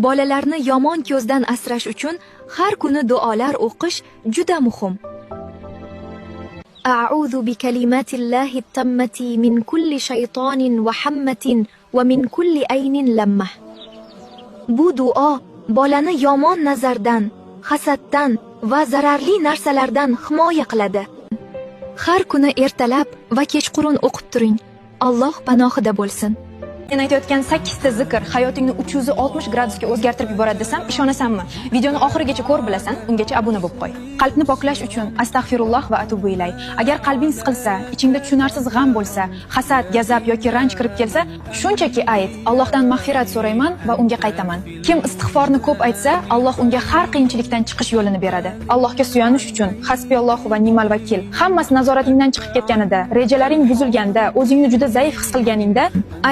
Bolalarni yomon ko'zdan asrash uchun har kuni duolar o'qish juda muhim. أعوذ بكلمات الله التامة من كل شيطان وهامة ومن كل عين لامة. Bu duo bolani yomon nazardan, hasaddan va zararli narsalardan himoya qiladi. Har kuni ertalab va kechqurun o'qib turing. Alloh panohida bo'lsin. Sen aytayotgan 8 ta zikr hayotingni 360 gradusga o'zgartirib yuboradi desam, ishonasanmi? Videoni oxirigacha ko'r, bilasan, ungacha obuna bo'lib qo'y. Qalbni poklash uchun astag'firulloh va atubu ilay. Agar qalbing siqilsa, ichingda tushunarsiz g'am bo'lsa, hasad, g'azab yoki ranj kirib kelsa, shunchaki ayt: Allohdan mag'firat so'rayman va unga qaytaman. Kim istig'forni ko'p aytsa, Alloh unga har qiyinchilikdan chiqish yo'lini beradi. Allohga suyanish uchun hasbiyallohu va ni'mal vakil. Hammasi nazoratingdan chiqib ketganida, rejalaring buzilganda, o'zingni juda zaif his qilganingda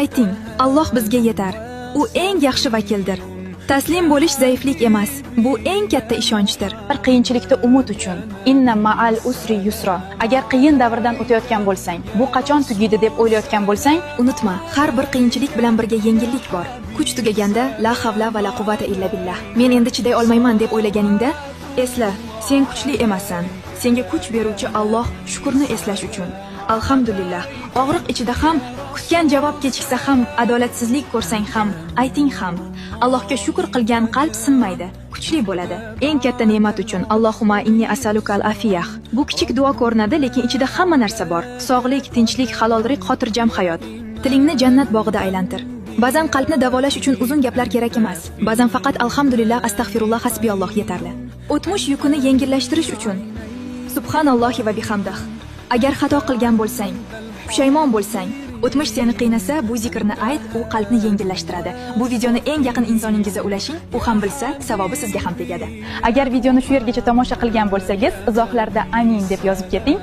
ayting: Alloh bizga yetar. U eng yaxshi vakildir. Taslim bo'lish zaiflik emas, bu eng katta ishonchdir. Bir qiyinchilikda umid uchun inna ma'al usri yusro. Agar qiyin davrdan o'tayotgan bo'lsang, bu qachon tugaydi deb o'ylayotgan bo'lsang, Unutma, har bir qiyinchilik bilan birga yengillik bor. Kuch tugaganda la havla va la quvvata illa billah. Men endi chiday olmayman deb o'ylaganingda, esla, sen kuchli emassan. Senga kuch beruvchi Alloh. Shukrni eslash uchun. Alhamdulillah. Og'riq ichida ham, kutgan javob kechiksa ham, adolatsizlik ko'rsang ham, ayting ham. Allohga shukr qilgan qalb sinmaydi, kuchli bo'ladi. Eng katta ne'mat uchun Allohumma inni as'alukal afiyah. Bu kichik duo ko'rinadi, lekin ichida hamma narsa bor. Sog'lik, tinchlik, halol rizq, xotirjam hayot. Tilingni jannat bog'ida aylantir. Ba'zan qalbni davolash uchun uzun gaplar kerak emas. Ba'zan faqat alhamdulillah, astag'firulloh, hasbiyalloh yetarli. O'tmish yukini yengillashtirish uchun subhanallohi va bihamdih. Agar xato qilgan bo'lsang, pushaymon bo'lsang, o'tmish seni qiynasa, bu zikrni ayt, u qalbni yengillashtiradi. Bu videoni eng yaqin insoningizga ulashing, u ham bilsa, savobi sizga ham tegadi. Agar videoni shu yergacha tomosha qilgan bo'lsangiz, izohlarda amin deb yozib keting.